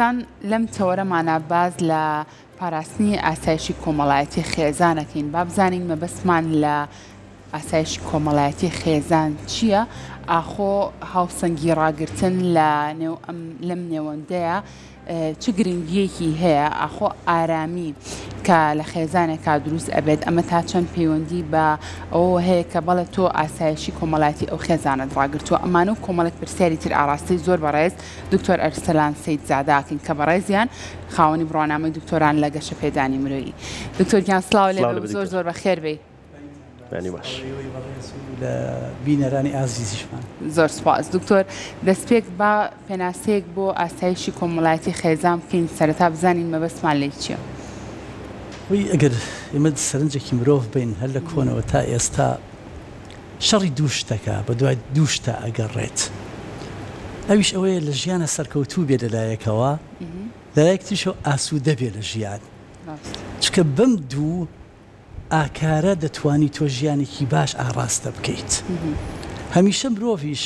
ئەمڕۆ لەم تەوەرەمانا باس لە پاراستنی ئاسایشی کۆمەڵایەتی خێزان ئەکەین، با بزانین مەبەستمان لە ئاسایشی کۆمەڵایەتی خێزان چییە؟ ئاخۆ هاوسەنگی ڕاگرتن لە نێو ئەم لەم نێوەندەیە چ گرنگییەکی هەیە؟ ئاخۆ ئارامی کە لە خێزانێکا دروست ئەبێت ئەمە تا چەند پەیوەندی بە ئەوەوە هەیە کە بەڵێ تۆ ئاسایشی کۆمەڵایەتی ئەو خێزانەت ڕاگرتووە؟ ئەمانە و کۆمەڵێک پرسیاری تر ئاڕاستەی زۆر بەڕێز دکتۆر ئەرسەلان سەیدزادە ئەکەین کە بەڕێزیان خاوەنی بڕوانامەی دکتۆران لە گەشەپێدانی مرۆیی. دکتۆر گیان سڵاو لێ بێ و زۆر زۆر بەخێر بێی. بەیانی باش. ئێوەی بەڕێز و لە بینەرانی ئازیزیشمان. زۆر سوپاس دکتۆر. دەستپێک با پێناسەیەک بۆ ئاسایشی کۆمەڵایەتی خێزان بکەین، سەرەتا بزانین مەبەستمان لێی چییە؟ خۆی ئەگەر ئێمە سەرنجێکی مرۆڤ بەین هەر لە کۆنەوە تا ئێستا شەڕی دوو شتەکە بەدوای دوو شتە ئەگەڕێت ئەویش ئەوەیە لە ژیانە سەرکەوتوو بێ لەلایەکەوە لەلایەک تریشەوە ئاسوودە بێ لە ژیان چونکە بەم دوو ئاکارە دەتوانی تۆ ژیانێکی باش ئاڕاستە بکەیت هەمیشە مرۆڤیش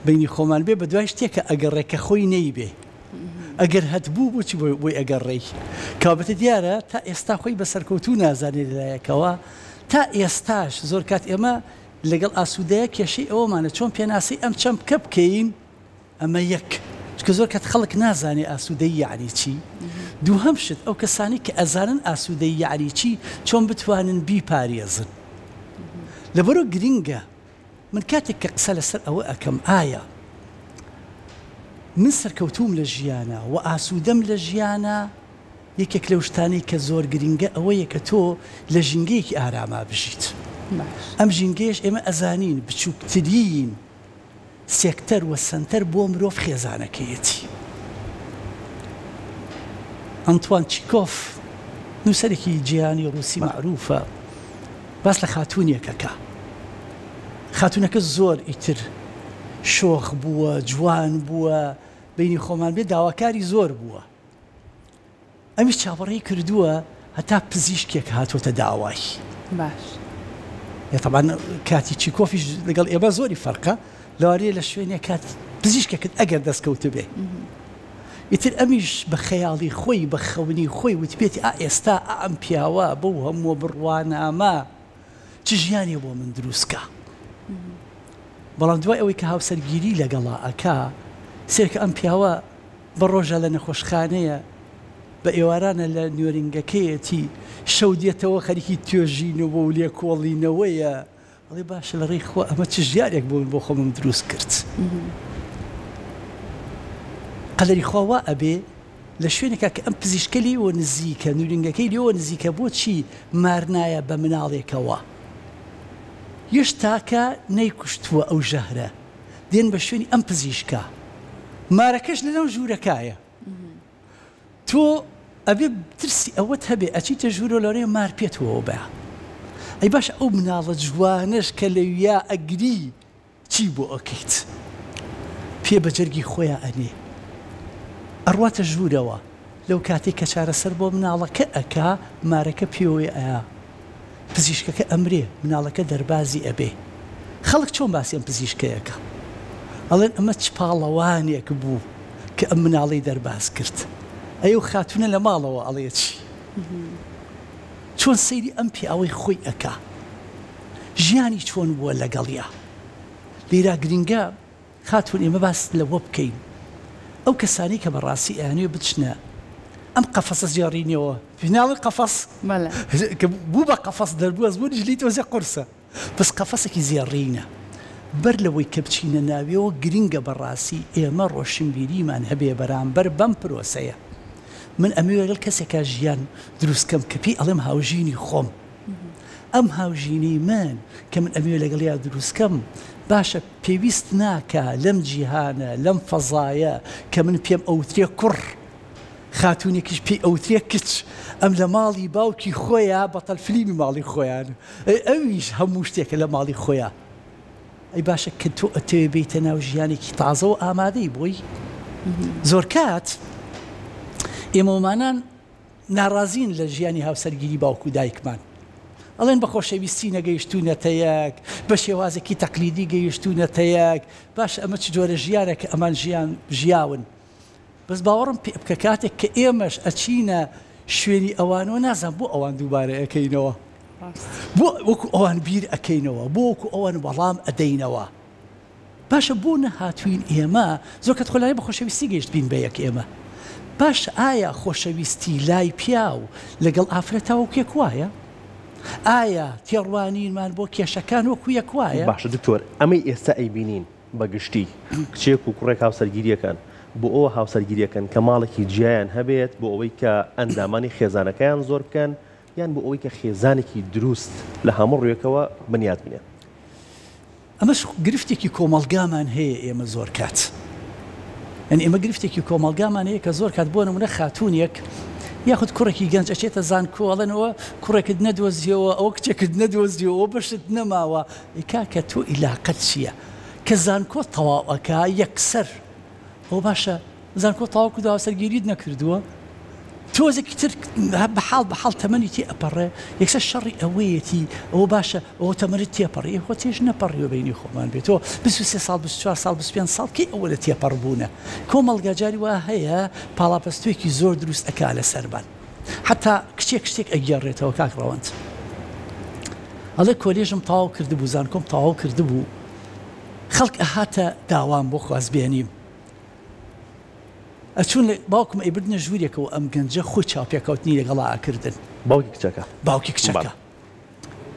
بینی خۆمان بێ بەدوای شتێکە ئەگەڕێ کە خۆی نەیبێ ئەگەر هەتبوو بۆچی بۆی ئەگەڕێی؟ کەوابێتە دیارە تا ئێستا خۆی بە سەرکەوتوو نازانێ لەلایەکەوە تا ئێستاش زۆر کات ئێمە لەگەڵ ئاسوودەیە کێشەی ئەوەمانە چۆن پێناسەی ئەم چەمکە بکەین ئەمە یەک چونکە زۆر کات خەڵک نازانێ ئاسوودەیی یەعنی چی دووهەم شت ئەو کەسانەی کە ئەزانن ئاسوودەیی یەعنی چی چۆن بتوانن بیپارێزن لەبەرو گرینگە من کاتێک کە قسە لەسەر ئەوە ئەکەم ئایا من سەرکەوتووم لە ژیانا و ئاسوودەم لە ژیانا، یەکێک لەو شتانەی کە زۆر گرینگە ئەوەیە کە تۆ لە ژینگەیەکی ئاراما بژیت. ئەم ژینگەیەش ئێمە ئەزانین بچووکترین سێکتەر و سەنتەر بۆ مرۆڤ خێزانەکەیەتی. ئەنتوان چیکۆف نووسەرێکی جیهانی ڕووسی مەعرووفە باس لە خاتوونێک ئەکا. خاتوونەکە زۆر ئیتر شۆخ بووە، جوان بووە، بەینی خۆمان بێ داواکاری زۆر بووە. ئەمیش چاوەڕێی کردووە هەتا پزیشکێک هاتۆتە داوای. باش. یە تەبعەن کاتی چیکۆفیش لەگەڵ ئێمە زۆری فەرقە، لەوانەیە لە شوێنێک کات پزیشکێکت ئەگەر دەست کەوتبێ. ئیتر ئەمیش بە خەیاڵی خۆی، بە خەونی خۆی وتبێتی ئا ئێستا ئا ئەم پیاوە بەو هەمووە بڕوانامە چ ژیانێ بۆ من دروست کا. بەڵام دوای ئەوەی کە هاوسەرگیری لەگەڵا ئەکا، سەیرکە ئەم پیاوە بە ڕۆژە لە نەخۆشخانەیە، بە ئێوارانە لە نوێرینگەکەیەتی، شەو دێتەوە خەریکی توێژینەوە و لێکۆڵینەوەیە، ئەڵێ باشە لە ڕێی خوا ئەمە چ ژیانێک بوو من بۆ خۆمم دروست کرد. قەدەری خوا وا ئەبێ لە شوێنێکا کە ئەم پزیشکە لێیەوە نزیکە، نوورینگەکەی لێوە نزیکە، بۆچی مار نایە بە مناڵێکەوە؟ یشتاکە نەیکوشتووە ئەو ژەهرە. دێن بە شوێنی ئەم پزیشکە مارەکەش لەناو ژوورەکایە تۆ ئەبێ ترسی ئەوەت هەبێ ئەچیتە ژوورۆ لەوەیە مار پێتەوە بە ئەی باش ئەو مناڵە جوانەش کە لەویا ئەگری چی بۆ ئەکەیت پێ بە جەرگی خۆیان ئەنێ ئەڕواتە ژوورەوە لەو کاتێک کە چارەسەر بۆ مناڵەکە ئەکا مارەکە پێوەی ئەیا پزیشکەکە ئەمرێ مناڵەکە دەربازی ئەبێ خەڵک چۆن باسی ئەم پزیشکەیەکە ئەڵێن ئەمە چ پاڵەوانێک بوو کە ئەم مناڵەی دەرباز کرد ئەی ئەو خاتونە لە ماڵەوە ئەڵێ چی چۆن سەیری ئەم پیاوەی خۆی ئەکا ژیانی چۆن بووە لەگەڵیا لێرا گرینگە خاتوون ئێمە باس لەوە بکەین ئەو کەسانەی کە بەڕاستی ئەیانەوێ بچنە ئەم قەفەسە زێڕینەوە پێناڵێن قەفەس کە بوو بە قەفەس دەربوو ئەزموونیش لی تۆزێ قورسە بەس قەفەسێکی زێڕینە بەر لەوەی کە بچینە ناویەوە گرینگە بەڕاستی ئێمە ڕۆشنبیریمان هەبێ بەرامبەر بەم پرۆسەیە من ئەمەوێ لەگەڵ کەسێکا ژیان دروست کەم کە پێی ئەڵێم هاوژینی خۆم ئەم هاوژینەی من کە من ئەمەوێ لەگەڵیا دروست کەم باشە پێویست ناکا لەم جیهانە، لەم فەزایە کە من پێم ئەوترێ کوڕ، خاتوونێکیش پێی ئەوترێ کچ، ئەم لە ماڵی باوکی خۆیا بەتەل فلیمی ماڵی خۆیان، ئەی ئەویش هەموو شتێکە لە ماڵی خۆیا. ئەی باشە کە تۆ ئەتەوێ بێیتە ناو ژیانێکی تازەوە ئامادەی بۆی؟ زۆرکات ئێمەومانان ناڕازین لە ژیانی هاوسەرگیری باوک و دایکمان. ئەڵێن بە خۆشەویستی نەگەیشتوونەتە یەک، بە شێوازێکی تەقلیدی گەیشتوونەتە یەک. باشە ئەمە چ جۆرە ژیانێکە ئەمان ژیان ژیاون؟ بەس باوەڕم پێ بکە کاتێک کە ئێمەش ئەچینە شوێنی ئەوانەوە نازانم بۆ ئەوان دووبارە ئەکەینەوە بۆ وەکو ئەوان بیر ئەکەینەوە بۆ وەکو ئەوان وەڵام ئەدەینەوە باشە بۆ نەهاتوین ئێمە زۆر کەت خۆلای بە خۆشەویستی گەیشت بین بە یەک ئێمە باش ئایا خۆشەویستی لای پیاو لەگەڵ ئافرەتا وەکو یەک وایە؟ ئایا تێڕوانینمان بۆ کێشەکان وەکو یەک وایە؟ باشە دکتۆر ئەمەی ئێستا ئەیبینین بە گشتی کچێک و کوڕێک هاوسەرگیری ئەکەن بۆ ئەوە هاوسەرگیری ئەکەن کە ماڵێکی جیایان هەبێت بۆ ئەوەی کە ئەندامانی خێزانەکەیان زۆر بکەن یان بۆ ئەوەی کە خێزانێکی دروست لە هەموو ڕوویەکەوە بنیات بنێن؟ ئەمەش گرفتێکی کۆمەڵگامان هەیە ئێمە زۆر کات یانی ئێمە گرفتێکی کۆمەڵگامان هەیە کە زۆر کات بۆ نمونە خاتوونێک یاخود کوڕێکی گەنج ئەچێتە زانکۆ ئەڵێنەوە کوڕێکت نەدۆزیەوە ئەوە کچێکت نەدۆزیەوە بەشت نەماوە کاکە تۆ ئیلاقەت چییە کە زانکۆ تەواو ئەکا یەکسەر ئەوە باشە زانکۆ تەواو کردووە هاوسەرگیریت نەکردووە؟ تۆزێکی تر بە حاڵ بە حاڵ تەمەنی تێ ئەپەڕێ یەکسەر شەڕی ئەوەیەتی ئەوە باشە ئەوە تەمەنت تێپەڕی خۆ تێش نەپەڕیوە بەینی خۆمان بێت تۆ 23 ساڵ 24 ساڵ 25 ساڵ کەی ئەوە لە تێپەڕ بوونە کۆمەڵگا جاری وا هەیە پاڵاپەستوێکی زۆر دروست ئەکا لەسەرمان حتا کچێک شتێک ئەگێڕێتەوە کاک ڕەوەند ئەڵێ کۆلێژم تەواو کردبوو زانکۆم تەواو کردبوو خەڵک ئەهاتە داوام بۆ خوازبێنیم ئەچوون لە باوکم ئەیبردنە ژوورێکەوە ئەم گەنجە خۆی چاوپێکەوتنی لەگەڵا ئەکردن. باوکی کچەکە. باوکی کچەکە.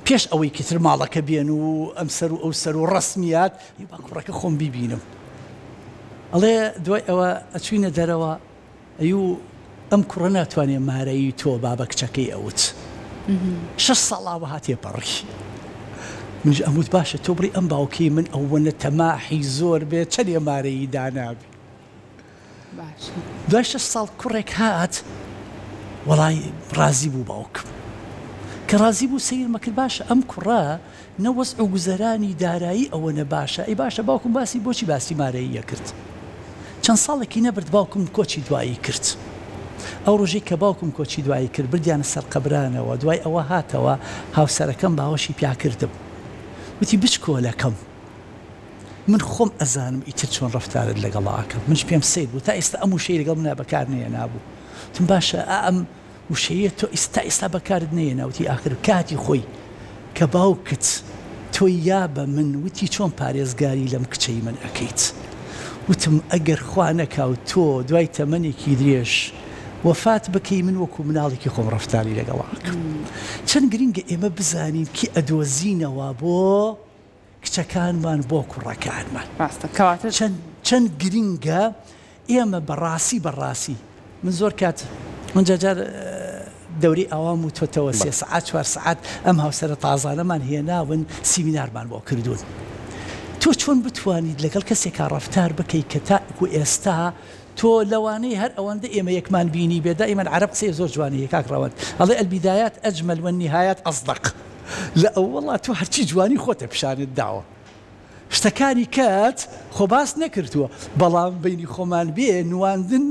پێش ئەوەی کتر ماڵەکە بێن و ئەم سەر و ئەو سەر و ڕەسمیات ی با کوڕەکە خۆم بیبینم. ئەڵێ دوای ئەوە ئەچوینە دەرەوە ئەیو ئەم کوڕە ناتوانێ مارەیی تۆ با بە کچەکەی ئەوت. شەش ساڵ ئاوەها تێپەڕی. منیش ئەموت باشە تۆ بڵێی ئەم باوکەی من ئەوەنە تەماحی زۆر بێ چەنێ مارەیی دانابێ. دوای شەش ساڵ کوڕێک هات وەڵای ڕازی بوو باوکم کە ڕازی بوو سەیرمە کرد باشە ئەم کوڕە نە وەزع و گوزەرانی دارایی ئەوەنە باشە ئەی باشە باوکم باسی بۆچی باسی مارەییە کرد چەند ساڵێکی نەبرد باوکم کۆچی دوایی کرد ئەو ڕۆژەی کە باوکم کۆچی دوایی کرد بردیانە سەر قەبرانەوە دوای ئەوە هاتەوە هاوسەرەکەم باوەشی پیاکردم وتی بچکۆلەکەم من خۆم ئەزانم ئیتر چۆن ڕەفتارت لەگەڵا ئەکەم منش پێم سەیر بوو تا ئێستا ئەم وشەی لەگەڵ منا بەکار نەیەنابوو وتم باشە ئا ئەم وشەیە تۆ ئیستا ئێستا بەکارت نەیەنا وتی ئاخر کاتی خۆی کە باوکت تۆی یا بە من وتی چۆن پارێزگاری لەم کچەی من ئەکەیت وتم ئەگەر خوا نەکا و تۆ دوای تەمەنێکی درێژ وەفات بکەی من وەکو مناڵێکی خۆم ڕەفتاری لەگەڵا ئەکەم چەند گرنگە ئێمە بزانین کێ ئەدۆزینەوە بۆ کچەکانمان بۆ کوڕەکانمان. ڕاستە کەواتە. چەند چەند گرینگە ئێمە بە ڕاسی بە ڕاسی من زۆر کات من جار جار دەورەی ئاوام وتۆتەوە سێ سەعات چوار سەعات ئەم هاوسەرە تازانەمان هێناون سیمینارمان بۆ کردوون تۆ چۆن بتوانیت لەگەڵ کەسێکا ڕەفتار بکەی کە تاکو ئێستا تۆ لەوانەیە هەر ئەوەندە ئێمە یەکمان بینیبێ دائیمەن عەرەب قسەی زۆر جوانی هەیە کاک ڕەوەند ئەڵێ البدایات اجمل والنهایات اصدق لە ئەوەڵا تۆ هەرچی جوانی خۆتە پیشانت داوە شتەکانی کەت خۆ باس نەکردووە بەڵام بینی خۆمان بێ نواندن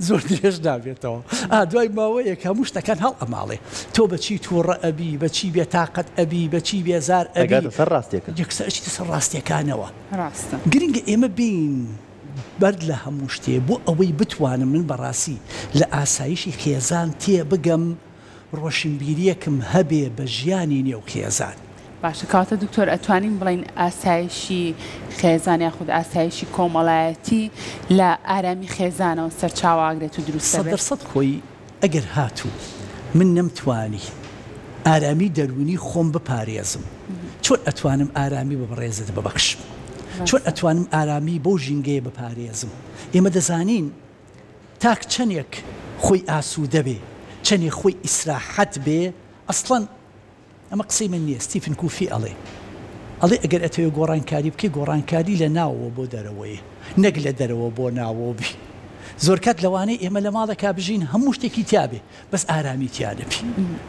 زۆر درێژ نابێتەوە ئا دوای ماوەیەک هەموو شتەکان هەڵ ئەماڵێ تۆ بەچی تووڕە ئەبی بەچی بێتاقەت ئەبی بەچی بێزار ئەبی ئەگاتە سەر ڕاستیەکان یەکسەر ئەچیتە سەر ڕاستیەکانەوە ڕاستە گرنگە ئێمە بێین بەر لە هەموو شتێ بۆ ئەوەی بتوانم من بەڕاستی لە ئاسایشی خێزان تێبگەم ڕۆشنبیریەکم هەبێ بە ژیانی نێو خێزان. باشە کەواتە دکتۆر ئەتوانین بڵێین ئاسایشی خێزان یاخود ئاسایشی کۆمەڵایەتی لە ئارامی خێزانەوە سەرچاوە ئەگرێت و دروست دەبێت؟ سەدەرسەد خۆی ئەگەر هاتوو من نەمتوانی ئارامی دەروونی خۆم بپارێزم چۆن ئەتوانم ئارامی بە بەڕێزت ببەخشم؟ چۆن ئەتوانم ئارامی بەو ژینگەیە بپارێزم؟ ئێمە دەزانین تاک چەنێک خۆی ئاسوودە بێ، چەنێ خۆی ئیسراحەت بێ، ئەسڵەن ئەمە قسەی من نییە، ستیفن کوفی ئەڵێ، ئەڵێ ئەگەر ئەتەوێ گۆڕانکاری بکەی، گۆڕانکاری لە ناوەوە بۆ دەرەوەیە، نەک لە دەرەوە بۆ ناوەوە بی. زۆرکات لەوانەیە ئێمە لە ماڵێکا بژین هەموو شتێکی تیا بێ، بەس ئارامی تیا نەبی،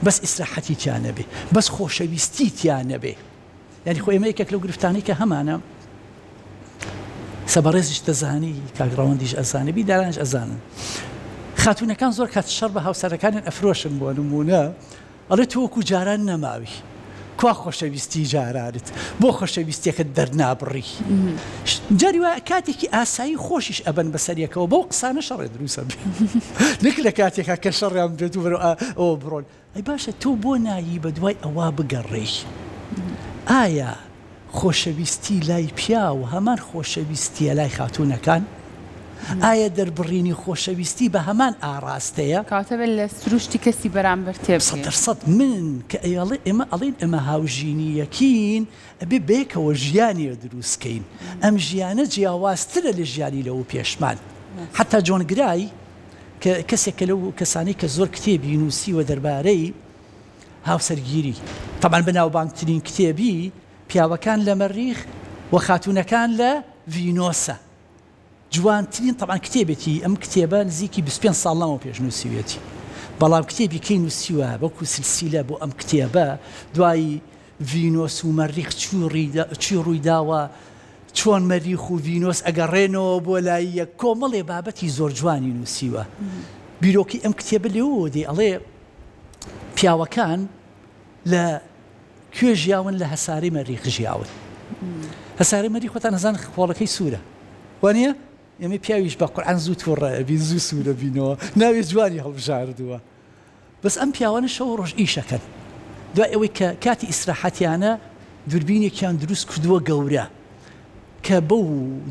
بەس ئیسراحەتی تیا نەبێ، بەس خۆشەویستی تیا نەبێ. یانی خۆ ئێمە یەکێک لەو گرفتانەی کە هەمانە، سە بەڕێزیش دەزانی، کاک ڕەوەندیش ئەزانێ، بیدارانیش ئەزانن، خاتوونەکان زۆر کات شەڕ بە هاوسەرەکانیان ئەفرۆشن، بۆ نموونە ئەڵێ تۆ وەکو جاران نەماوی. کوا خۆشەویستی جارانت؟ بۆ خۆشەویستیەکەت دەرنابڕی؟ جاری وایە کاتێکی ئاسایی خۆشیش ئەبەن بەسەر یەکەوە بەو قسانە شەڕێ دروست ئەبێ نەک لە کاتێکا کە شەڕیان بێت و بەرەو ئەوە بڕۆن. ئەی باشە تۆ بۆ نایی بەدوای ئەوە بگەڕێی؟ ئایا خۆشەویستی لای پیاو هەمان خۆشەویستیە لای خاتوونەکان؟ ئایا دەربڕینی خۆشەویستی بە هەمان ئاڕاستەیە؟ کەواتە بێت لە سروشتی کەسی بەرامبەر تێبگەین. سەدەرسەد من کە ئەیڵێ ئێمە ئەڵێین ئێمە هاوژینی یەکین ئەبێ بەیەکەوە ژیانێ دروست کەین ئەم ژیانە جیاوازترە لە ژیانی لەوە پێشمان حەتا جۆن گرای کە کەسێکە لەو کەسانەی کە زۆر کتێبی نووسیوە دەربارەی هاوسەرگیری تەبعەن بەناوبانگترین کتێبی پیاوەکان لە مەریخ و خاتوونەکان لە ڤینۆسە جوانترین تەبعەن کتێبێتی ئەم کتێبە نزیکی 25 ساڵ لەمەو پێش نووسیوێتی بەڵام کتێبی کەی نووسیوە وەکو سلسیلە بۆ ئەم کتێبە دوای ڤینۆس و مەریخ چی ڕوویداوە چۆن مەریخ و ڤینۆس ئەگەڕێنەوە بۆ لای یەک کۆمەڵێ بابەتی زۆر جوانی نووسیوە بیرۆکەی ئەم کتێبە لێوەوە دێ ئەڵێ پیاوەکان لە کوێ ژیاون لە هەسارەی مەریخ ژیاون هەسارەی مەریخ خۆتان ئەزان خۆڵەکەی سوورە وانە ئێمە پیاویش بە قورعان زوو تووڕە ئەبین زوو سوورە بینەوە ناوی جوانی هەڵبژاردووە بەس ئەم پیاوانە شەو ڕۆژ ئیشەکەن دوای ئەوەی کە کاتی ئیسراحەتیانە دوربینێکیان دروست کردووە گەورە کە بەو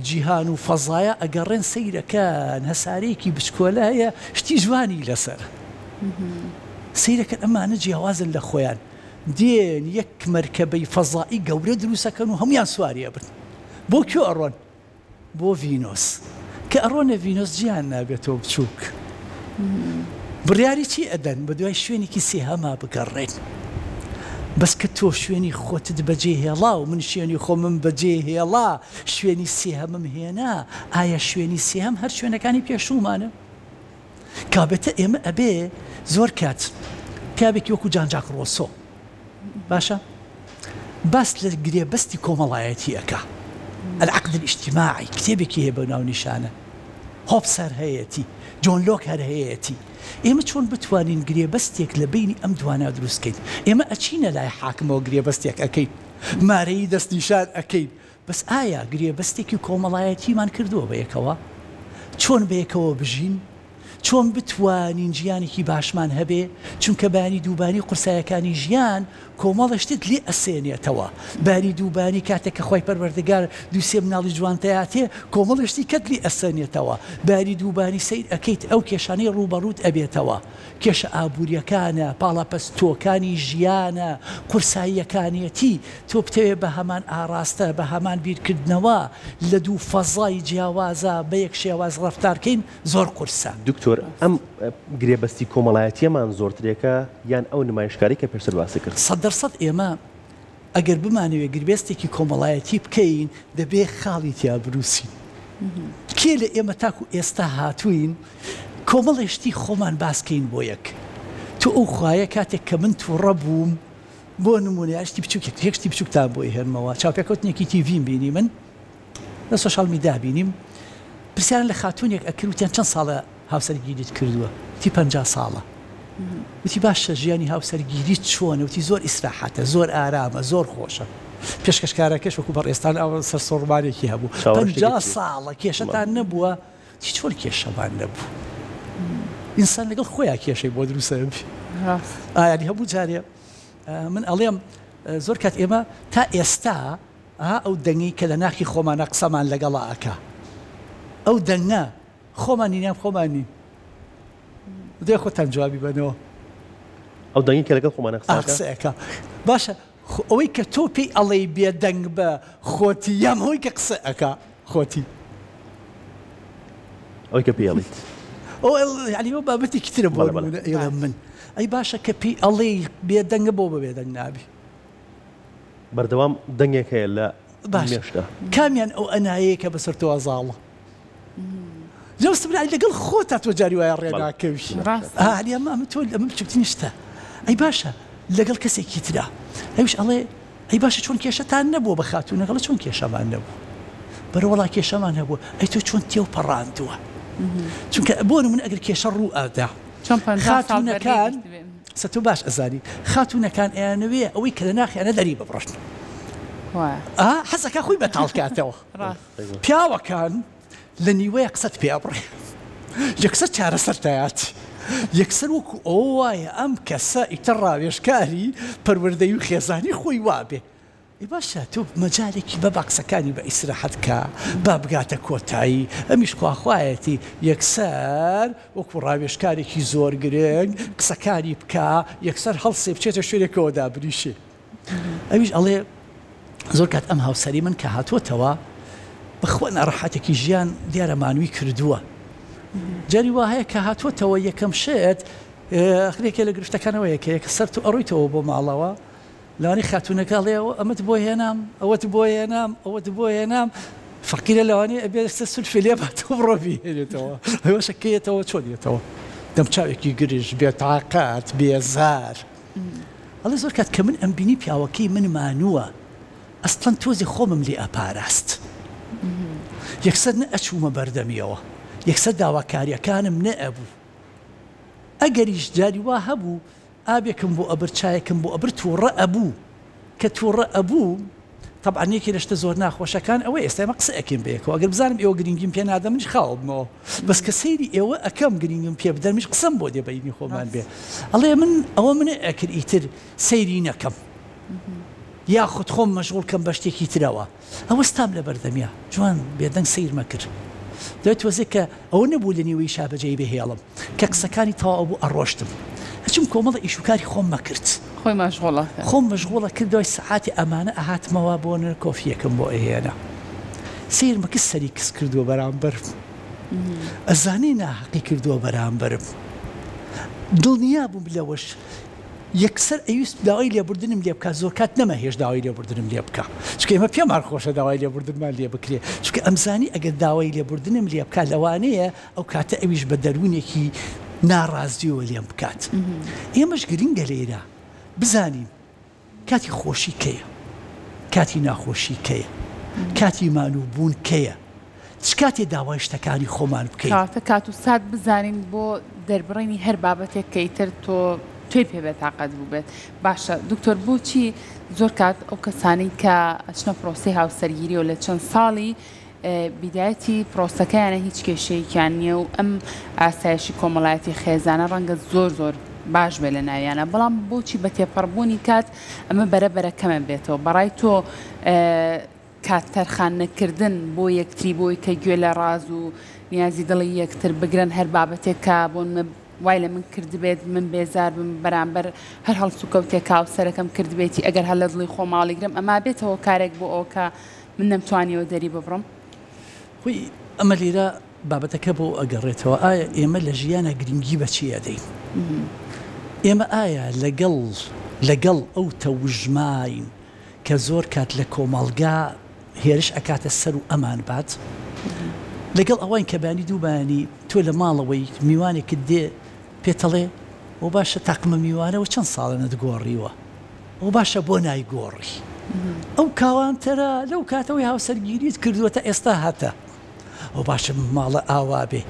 جیهان و فەزایە ئەگەڕێن سەیرەکەن هەسارەیەکی بچکۆلە هەیە شتی جوانی لەسەرە سەیرەکەن ئەمانە جیاوازن لە خۆیان دێن یەک مەرکەبەی فەزائی گەورە دروستەکەن و هەمویان سواری ئەبن بۆ کوێ ئەڕۆن بۆ ڤینۆس کە ئەڕۆنە ڤینۆس جیان نابێتەوە بچووک بڕیاری چی ئەدەن بەدوای شوێنێکی سێهەما بگەڕێن بەس کە تۆ شوێنی خۆتت بەجێ هێڵا و من شوێنی خۆمم بەجێ هێڵا شوێنی سێهەمم هێنا ئایا شوێنی سێهەم هەر شوێنەکانی پێشوومانە؟ کابێتە ئێمە ئەبێ زۆر کات پیاوێکی وەکو جان جاک ڕۆسۆ باشە باس لە گرێبەستی کۆمەڵایەتی ئەکا العقد الاجتماعی کتێبێکی هەیە بە ناونیشانە هۆبس هەر هەیەتی جۆن لۆک هەر هەیەتی ئێمە چۆن بتوانین گرێبەستێک لە بینی ئەم دوانا دروست کەین ئێمە ئەچینە لای حاکمەوە گرێبەستێک ئەکەین مارەیی دەستنیشان ئەکەین بەس ئایا گرێبەستێکی کۆمەڵایەتیمان کردووە بەیەکەوە؟ چۆن بەیەکەوە بژین؟ چۆن بتوانین ژیانێکی باشمان هەبێ؟ چونکە بانی دووبانی قورسایەکانی ژیان کۆمەڵێ شتت لێ ئەسێنێتەوە. بانی دووبانی کاتێک کە خوای پەروەردگار دوو سێ مناڵی جوانت ئەیاتێ کۆمەڵێ شتی کەت لێ ئەسێنێتەوە. بانی دووبانی سەیر ئەکەیت ئەو کێشانەی ڕووبەڕووت ئەبێتەوە. کێشە ئابووریەکانە، پاڵاپەستۆکانی ژیانە، قورساییەکانیەتی، تۆ بتەوێ بە هەمان ئاڕاستە، بە هەمان بیرکردنەوە لە دوو فەزای جیاوازا بە یەک شێواز ڕەفتار کەین زۆر قورسە. دکتۆر ئەم گرێبەستی کۆمەڵایەتیەمان زۆرترێکە یان ئەو نمایشکارەی کە پێشتر باست کرد؟ سەدەرسەد ئێمە ئەگەر بمانەوێ گربێستێکی کۆمەڵایەتی بکەین دەبێ خاڵی تیا بنووسین. کێ لە ئێمە تاکو ئێستا هاتووین کۆمەڵێ شتی خۆمان باس کەین بۆ یەک؟ تۆ ئەو خوایە کاتێک کە من تووڕە بووم بۆ نموونە یا شتی بچووکێک یەک شتی بچووکتان بۆ ئەهێنمەوە چاوپێکەوتنێکی تیڤیم بینی من لە سۆشیال میدیا بینیم پرسیاران لە خاتوونێک ئەکرد وتیان چەند ساڵە هاوسەرگیریت کردووە؟ وتی 50 ساڵە. وتی باشە ژیانی هاوسەرگیریت چۆنە؟ وتی زۆر ئیسراحەتە، زۆر ئارامە، زۆر خۆشە. پێشکەشکارەکەش وەکو بەڕێزتان ئەوە سەرسوڕمانێکی هەبوو. 50 ساڵە کێشەتان نەبووە؟ وتی چۆن کێشەمان نەبوو؟ ئینسان لەگەڵ خۆیا کێشەی بۆ دروست ئەبێ. ئایانی هەموو جارێ من ئەڵێم زۆر کات ئێمە تا ئێستا ئا ئەو دەنگەی کە لە ناخی خۆمانە قسەمان لەگەڵا ئەکا ئەو دەنگە خۆمان نین یان خۆمان نین دەی خۆتان جوابی بەنەوە. ئەو دەنگی کە لەگەڵ خۆمانە قسە ئەکا. قسە ئەکا باشە ئەوەی کە تۆ پێی ئەڵێی بێدەنگ بە خۆتی یان ئەوەی کە قسە ئەکا خۆتی؟ ئەوەی کە پێی ئەڵێیت. ئەو یانی ئەو بابەتێکی ترە بۆ نموونە ئەیڵێم من ئەی باشە کە پێی ئەڵێی بێدەنگە بۆ بە بێدەنگ نابی؟ بەردەوام دەنگێک هەیە لە مێشکا. کامیان ئەو ئەنایەیە کە بەسەر تۆوە زاڵە؟ جەوست برای لەگەڵ خۆتا تۆ جاری وایە ڕێ ناکەوی. ئا ئەمە ئەمە تۆ ئەمە بچووکترین شتە. ئەی باشە لەگەڵ کەسێکی ترا ئەویش ئەڵێ ئەی باشە چۆن کێشەتان نەبووە بە خاتوونەکە ئەڵێ چۆن کێشەمان نەبوو؟ بەرە وەڵا کێشەمان هەبووە. ئەی تۆ چۆن تێو پەڕاندووە؟ چونکە بۆ نموونە ئەگەر کێشە ڕوو ئەدا چۆن 50 ساڵ بەرگەی خاتوونەکان گرتبێ. قسە تۆ باش ئەزانی خاتوونەکان ئەیانەوێ ئەوەی کە لە ناخیانە دەری ببڕن. وایە. ئا حەزەکا خۆی بەتاڵ کاتەوە. ڕاستە. پیاوەکان لە نیوەیە قسەت پێ ئەبڕێ یەکسەر چارەسەر تایات یەکسەر وەکو ئەوە وایە ئەم کەسە ئیتر ڕاوێژکاری پەروەردەیی و خێزانی خۆی وابێ. ئەی باشە تۆ مەجالێکی بە با قسەکانی بە ئیسراحەت کا با بگاتە کۆتایی ئەمیش خواخوایەتی یەکسەر وەکو ڕاوێژکارێکی زۆر گرنگ قسەکانی بکا یەکسەر هەڵسێ بچێتە شوێنێکەوە دابنیشێ ئەویش ئەڵێ زۆر کات ئەم هاوسەری من کە هاتووەتەوە بەخوا ناڕەحەتێکی ژیان دیارە مانووی کردووە جاری وا هەیە کە هاتووەتەوە یەکەم شت ئەخرێکێ لە گرفتەکانەوەیە کە یەکسەر تۆ ئەڕۆیتەوە بۆ ماڵەوە لەوانەیە خاتوونەکە ئەڵێ ئەمەت بۆ هێنام، ئەوەت بۆ هێنام، ئەوەت بۆ هێنام، فەقیرە لەوانەیە ئەبێ سەر سولفێ لێ بات و بڕۆ بیهێنێتەوە. ئەوەشە کە یەتەوە چۆن یەتەوە؟ دەمچاوێکی گرژ، بێتاقەت، بێزار. ئەڵێ زۆر کات کە من ئەمبینی پیاوەکەی من مانووە، ئەسڵەن تۆزێ خۆمم لێ ئەپاراست. یەکسەر نەئەچوومە بەردەمیەوە، یەکسەر داواکارییەکانم نەئەبوو. ئەگەریش جاری وا هەبوو ئاوێکم بۆ ئەبرد چایەکم بۆ ئەبرد توڕە ئەبوو کە توڕە ئەبوو تەبعەن یەکێ لە شتە زۆر ناخۆشەکان ئەوەیە ئێستا ئێمە قسە ئەکەین بەیەکەوە ئەگەر بزانم ئێوە گرینگیم پێ نادەن منیش خاو ئەبمەوە بەس کە سەیری ئێوە ئەکەم گرینگم پێ بدەن منیش قسەم بۆ دێ بەینی خۆمان بێ ئەڵێ من ئەوە من ئەکرد ئیتر سەیری نەکەم یاخود خۆم مەشغوڵ کەم بە شتێکی ترەوە. ئەوەستام لە بەردەمیا، جوان بێدەنگ سەیرمە کرد. دوای تۆزێک کە ئەوە نەبوو لە نیوەی شا بەجێی بهێڵم، کە قسەکانی تەواو بوو ئەڕۆشتم. ئەچووم کۆمەڵە ئیش و کاری خۆم مەکرد. خۆی مەشغوڵ ئەکرد. خۆم مەشغوڵ ئەکرد، دوای سەعاتێ ئەمانە ئەهاتمەوە بۆ نە کۆفییەکم بۆ ئەهێنا. سەیرمە کرد سەری کز کردووە بەرامبەرم. ئەزانێ ناهەقی کردووە بەرامبەرم. دڵنیا بووم لەوەش. یەکسەر ئەیویست داوای لێبوردنم لێ بکات، زۆرکات نەمەهێشت داوای لێبوردنم لێ بکا، چونکە ئێمە پێمان خۆشە داوای لێبوردنمان لێ بکرێ، چونکە ئەمزانی ئەگەر داوای لێبوردنم لێ بکات لەوانەیە ئەو کاتە ئەویش بە دەروونێکی ناڕازیەوە لێم بکات. ئێمەش گرنگە لێرە بزانین کاتی خۆشی کەیە، کاتی ناخۆشی کەیە، کاتی مانووبوون کەیە، چ کاتێ داوای شتەکانی خۆمان بکەین؟ کەواتە کات و سات بزانین بۆ دەربڕینی هەر بابەتێک کە ئیتر تۆ تۆی پێ بێتاقەت بووبێت. باشە دکتۆر بۆچی زۆر کات ئەو کەسانەی کە ئەچنە پرۆسەی هاوسەرگیریەوە لە چەند ساڵی بیدایەتی پرۆسەکەیانە هیچ کێشەیەکیان نییە و ئەم ئاسایشی کۆمەڵایەتی خێزانە ڕەنگە زۆر زۆر باش بێ لە ناویانە بەڵام بۆچی بە تێپەڕبوونی کات ئەمە بەرە بەرە کەمە بێتەوە بەڕای تۆ کات تەرخان نەکردن بۆ یەکتری بۆی کە گوێ لە ڕاز و نیازی دڵی یەکتر بگرن هەر بابەتێک کە بۆ نمونە وای لە من کردبێت من بێزار بم بەرامبەر هەر هەڵسوکەوتێک کە هاوسەرەکەم کردبێتی ئەگەر هەر لە دڵی خۆم هەڵیگرم ئەمە بێتە هۆکارێک بۆ ئەوە کە من نەمتوانیەوە دەری ببڕم. خۆی ئەمە لێرە بابەتەکە بۆ ئەگەڕێتەوە ئایا ئێمە لە ژیانا گرنگی بە چی ئەدەین؟ ئێمە ئایا لەگەڵ لەگەڵ ئەو تەوژماین کە زۆر کات لە کۆمەڵگا هێرش ئەکاتە سەر و ئەمان بات لەگەڵ ئەوەین کە بەیانی دوو بەیانی تۆ لە ماڵەوەی میوانێکت دێ پێتەڵێ ئەو باشە تاقمە میوانەوە چەند ساڵە نەتگۆڕیوە ئەو باشە بۆ نایگۆڕی ئەو کاوانتەرە لەو کاتەوەی هاوسەرگیریت کردووە تا ئێستا هەتە ئەو باشە ماڵە ئاوا بێ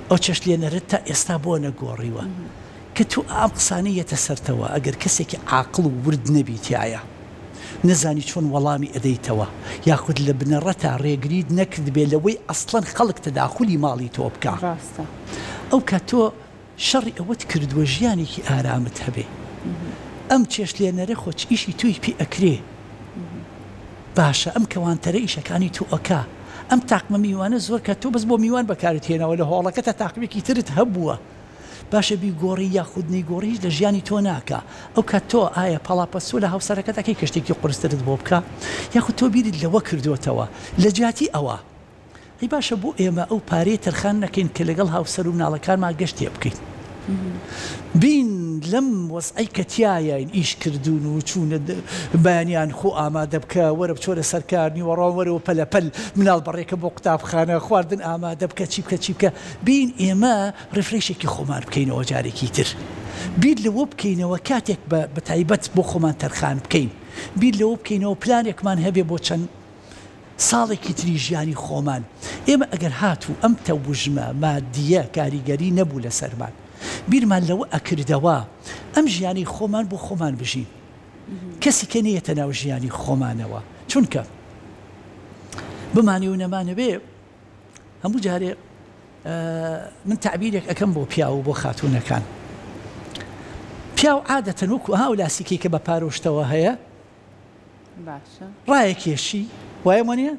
ئەو چێشتلێنەرت تا ئێستا بۆ نەگۆڕیوە کە تۆ ئەم قسانەی یەتە سەرتەوە ئەگەر کەسێکی عاقڵ و ورد نەبی تیایا نەزانی چۆن وەڵامی ئەدەیتەوە یاخود لە بنەڕەتا ڕێگریت نەکردبێ لەوەی ئەسڵەن خەڵک تەداخولی ماڵی تۆ بکا ڕاستە. ئەو کات تۆ شەڕی ئەوەت کردوە ژیانێکی ئارامت هەبێ ئەم چێشتلێنەرە خۆ چ ئیشی تۆی پێ ئەکرێ باشە ئەم کەوانتەرە ئیشەکانی تۆ ئەکا ئەم تاقمە میوانە زۆر کات تۆ بەس بۆ میوان بەکارت هێناوە لە هۆڵەکەتا تاقمێکی ترت هەبووە باشە بیگۆڕی یاخود نەیگۆڕی هیچ لە ژیانی تۆ ناکا ئەو کات تۆ ئایا پەڵاپەستۆ لە هاوسەرەکەت ئەکەی کە شتێکی قورسترت بۆ بکا یاخود تۆ بیرت لەوە کردۆتەوە لە جیاتی ئەوە ئەی باشە بۆ ئێمە ئەو پارەیە تەرخان نەکەین کە لەگەڵ هاوسەر و مناڵەکانمان گەشتێ بکەین بین لەم وەزعەی کە تیایاین ئیش کردوون و چوونە بەیانیان خۆ ئامادە بکە وەرە بچۆرە سەر کار نیوەڕۆان وەرەوە پەلە پەل مناڵ بەڕێکە بۆ قوتابخانە خواردن ئامادە بکە چی بکە چی بکە بین ئێمە ڕیفرێشێکی خۆمان بکەینەوە جارێکی تر بیر لەوە بکەینەوە کاتێک بە بەتایبەت بۆ خۆمان تەرخان بکەین بیر لەوە بکەینەوە پلانێکمان هەبێ بۆ چەند ساڵێکی تری ژیانی خۆمان ئێمە ئەگەر هاتوو ئەم تەوژمە مادیە کاریگەری نەبوو لەسەرمان. بیرمان لەوە ئەکردەوە ئەم ژیانەی خۆمان بۆ خۆمان بژین کەسی کە نەیەتە ناو ژیانی خۆمانەوە چونکە بمانێ و نەمانەوێ هەموو جارێ من تەعبیرێک ئەکەم بۆ پیاو و بۆ خاتوونەکان. پیاو عادەتەن وەکو ئەو لاسیکەی کە بە پارۆشتەوە هەیە باشە ڕایەکێشی وایە وانە؟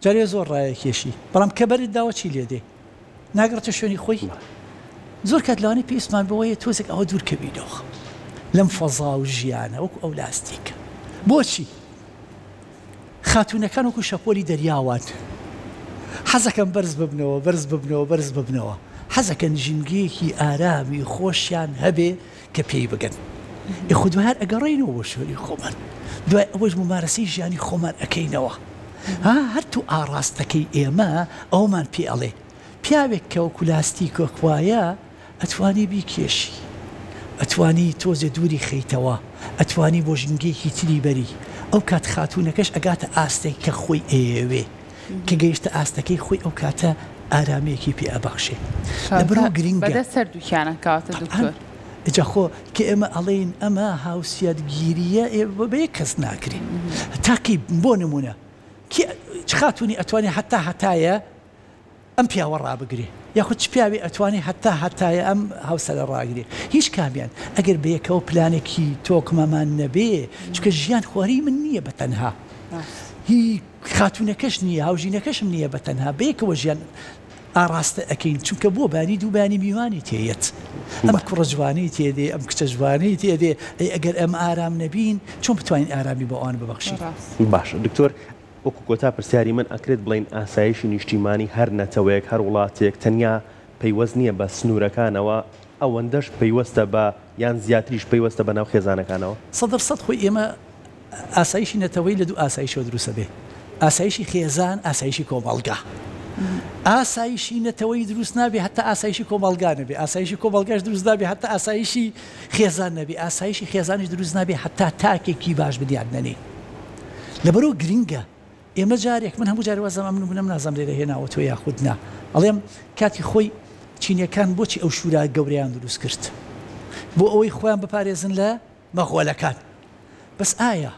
جارێ زۆر ڕایەکێشی بەڵام کە بەرت داوە چی لێ دێ ناگەڕێتە شوێنی خۆی زۆر کات لەوانەیە پێویستمان بەوەیە تۆزێک ئەوە دوور کەوینەوە لەم فەزا و ژیانە وەکو ئەو لاستیکە بۆچی خاتوونەکان وەکو شەپۆلی دەریا وان. حەزەکەن بەرز ببنەوە، بەرز ببنەوە، بەرز ببنەوە. حەزەکەن ژینگەیەکی ئارامی خۆشیان هەبێ کە پێی بگەن. ئێ خۆ دوای هەر ئەگەڕێینەوە بۆ شوێنی خۆمان. دوای ئەوەش مومارەسەی ژیانی خۆمان ئەکەینەوە. ها هەرتوو ئاڕاستەکەی ئێمە ئەوەمان پێ ئەڵێ. پیاوێک کە وەکو لاستیکێک وایە، ئەتوانی بیکێشی، ئەتوانی تۆزێ دووری خەیتەوە، ئەتوانی بۆ ژینگەیەکی تری بەری، ئەو کات خاتوونەکەش ئەگاتە ئاستێک کە خۆی ئەیەوێ، کە گەیشتە ئاستەکەی خۆی ئەو کاتە ئارامییەکی پێ ئەبەخشێ. لەبەرئەوە گرینگە. بەدەست هەردووکیانە کەواتە دکتۆر. ئیجا خۆ کە ئێمە ئەڵێین ئەمە هاوسیەتگیرییە ئێ بە یەک کەس ناکرێ. تا کەی بۆ نموونە کێ چ خاتوونی ئەتوانێ هەتا هەتایە ئەم پیاوە ڕابگرێ یاخود چ پیاوێ ئەتوانێ هەتا هەتایە ئەم هاوسەرە ڕاگرێ هیچ کامیان ئەگەر بەیەکەوە پلانێکی تۆکمەمان نەبێ چونکە ژیان خواری من نییە بە تەنها هی خاتونەکەش نییە هاوژینەکەشم نییە بە تەنها بەیەکەوە ژیان ئاڕاستە ئەکەین چونکە بۆ بانی دوو بانی میوانی تێیەت ئەم کوڕە جوانەی تێدێ ئەم کچە جوانەی تێدێ ئەی ئەگەر ئەم ئارام نەبین چۆن بتوانین ئارامی بۆ ئەوان ببەخشین؟ باشە دکتۆر وەکو کۆتا پرسیاری من ئەکرێت بڵێین ئاسایشی نیشتیمانی هەر نەتەوەیەک هەر وڵاتێک تەنیا پەیوەست نییە بە سنوورەکانەوە ئەوەندەش پەیوەستە بە یان زیاتریش پەیوەستە بە ناو خێزانەکانەوە؟ سەدر سەد خۆی ئێمە ئاسایشی نەتەوەیی لە دوو ئاسایشەوە دروست ئەبێ ئاسایشی خێزان ئاسایشی کۆمەڵگا ئاسایشی نەتەوەیی دروست نابێ هەتا ئاسایشی کۆمەڵگا نەبێ ئاسایشی کۆمەڵگاش دروست نابێ هەتا ئاسایشی خێزان نەبێ ئاسایشی خێزانیش دروست نابێ هەتا تاکێکی باش بنیات نەنێین. لەبەرئەوە گرنگە ئێمە جارێک من هەموو جارێ وازم ئەم نمونەم نازانم لێرە هێناوە تۆ یاخود نا ئەڵێم کاتی خۆی چینیەکان بۆچی ئەو شورا گەورەیان دروست کرد بۆ ئەوەی خۆیان بپارێزن لە مەغۆلەکان بەس ئایا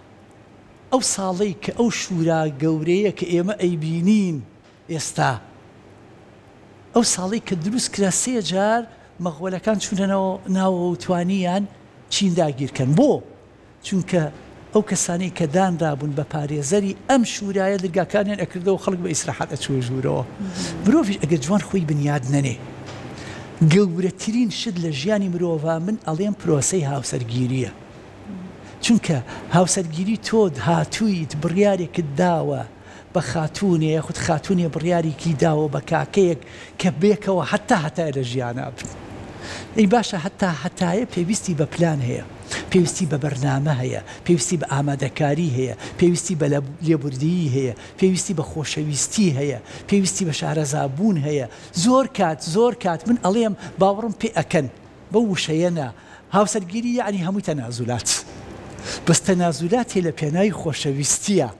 ئەو ساڵەی کە ئەو شورا گەورەیە کە ئێمە ئەیبینین ئێستا ئەو ساڵەی کە دروست کرا سێ جار مەغۆلەکان چوونە ناوەوە و توانیان چین داگیرکەن بۆ چونکە ئەو کەسانەی کە دانرابوون بە پارێزەری ئەم شورایە درگاکانیان ئەکردەوە خەڵک بە ئیسراحەت ئەچووە ژوورەوە. مرۆڤیش ئەگەر جوان خۆی بنیاد نەنێ گەورەترین شت لە ژیانی مرۆڤا من ئەڵێم پرۆسەی هاوسەرگیریە. چونکە هاوسەرگیری تۆ هاتوویت بڕیارێکت داوە بە خاتوونێ یاخود خاتوونێ بڕیاریکی داوە بە کاکەیەک کە بێکەوە هەتا هەتایە لە ژیانا بن. ئەی باشە هەتا هەتایە پێویستی بە پلان هەیە، پێویستی بە بەرنامە هەیە، پێویستی بە ئامادەکاری هەیە، پێویستی بە لێبوردەیی هەیە، پێویستی بە خۆشەویستی هەیە، پێویستی بە شارەزابوون هەیە. زۆر کات زۆر کات من ئەڵێم باوەڕم پێ ئەکەن بەو وشەیە نا، هاوسەرگیری یەعنی هەمووی تەنازولات. بەس تەنازولاتێ لە پێناوی خۆشەویستیە.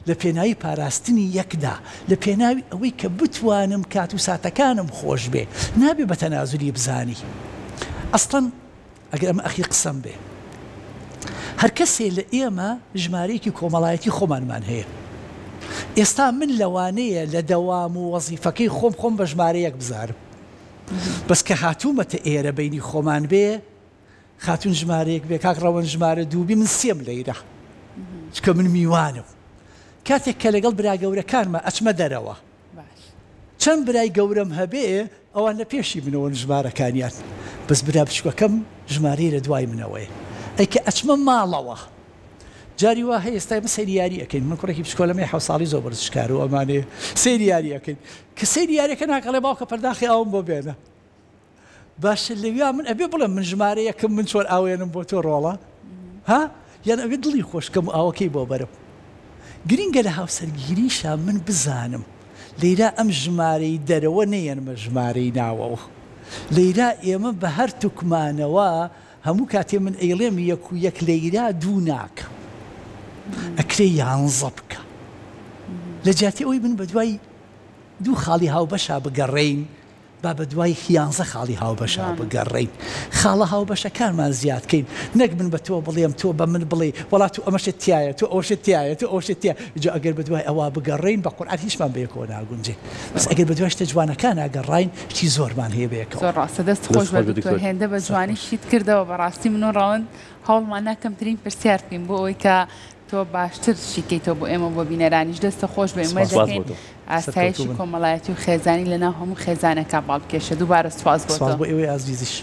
لە پێناوی پاراستنی یەکدا، لە پێناوی ئەوەی کە بتوانم کات و ساتەکانم خۆش بێ، نابێ بە تەنازولی بزانی. ئەسڵەن ئەگەر ئەمە ئەخیر قسەم بێ، هەر کەسێ لە ئێمە ژمارەیەکی کۆمەڵایەتی خۆمانمان هەیە. ئێستا من لەوانەیە لە دەوام و وەزیفەکەی خۆم خۆم بە ژمارە یەک بزانم. بەس کە هاتوومەتە ئێرە بەینی خۆمان بێ، خاتوون ژمارە یەک بێ کاک ڕەوەند ژمارە دوو بی من سێم لەیرە چکە من میوانم کاتێک کە لەگەڵ برا گەورەکانمە ئەچمە دەرەوە چەند برای گەورەم هەبێ ئەوان لە پێشی منەوەن ژمارەکانیان بەس برا بچوکەکەم ژمارەی لە دوای منەوەیە ئەی کە ئەچمە ماڵەوە جاری وا هەیە ئێستا ئێمە سەیری یاری ئەکەین من کوڕێکی بچکۆلەمەی حەو ساڵی زۆر وەرزشکار و ئەمانەیە سەیری یاری ئەکەین کە سەیری یاریەکە ناکەڵێ باوکە پەرداخی ئاوم بۆ بێنە باشە لەویا من ئەبێ بڵێم من ژمارە یەکم من چۆن ئاوێنم بۆ تۆ ڕۆڵە ها یان ئەبێ دڵی خۆشکەم و ئاوەکەی بۆ بەرم گرینگە لە هاوسەرگیریشا من بزانم لەیرا ئەم ژمارەی دەرەوە نەیەنمە ژمارەی ناوەوە لەیرا ئێمە بە هەر توکمانەوە هەموو کاتێ من ئەیڵێم یەک و یەک لەیرا دوو ناکە ئەکرێ یانزە بکە لە جیاتی ئەوەی من بەدوای دوو خاڵی هاوبەشا بگەڕێین. با بە دوای یانزە خاڵی هاوبەشا بگەڕێین، خاڵە هاوبەشەکانمان زیاد کەین، نەک من بە تۆ بڵێم تۆ بە من بڵێی وەڵا تۆ ئەمەشت تیایە، تۆ ئەوەشت تیایە، تۆ ئەوەشت تیایە، جا ئەگەر بە دوای ئەوە بگەڕێین بە قورعان هیچمان بەیەکەوە ناگونجێ، بەس ئەگەر بە دوای شتە جوانەکانا گەڕاین شتی زۆرمان هەیە بەیەکەوە. زۆر ڕاستە دەست خۆش بێت دکتۆر هێندە بە جوانی شیت کردەوە بەڕاستی من و ڕەوەند هەوڵمان نا کەمترین پرسیار بکەین بۆ ئەوەی کە تۆ باشتر شیکەیتەوە بۆ ئێمە بۆ بینەرانیش دەستە خۆش بێ ئومێد دەکەین ئاسایشی کۆمەڵایەتی و خێزانی لەناو هەموو خێزانەکە باڵ بکێشێ دووبارە سوپاس بۆ تۆ. سوپاس بۆ ئێوەی ئازیزیش.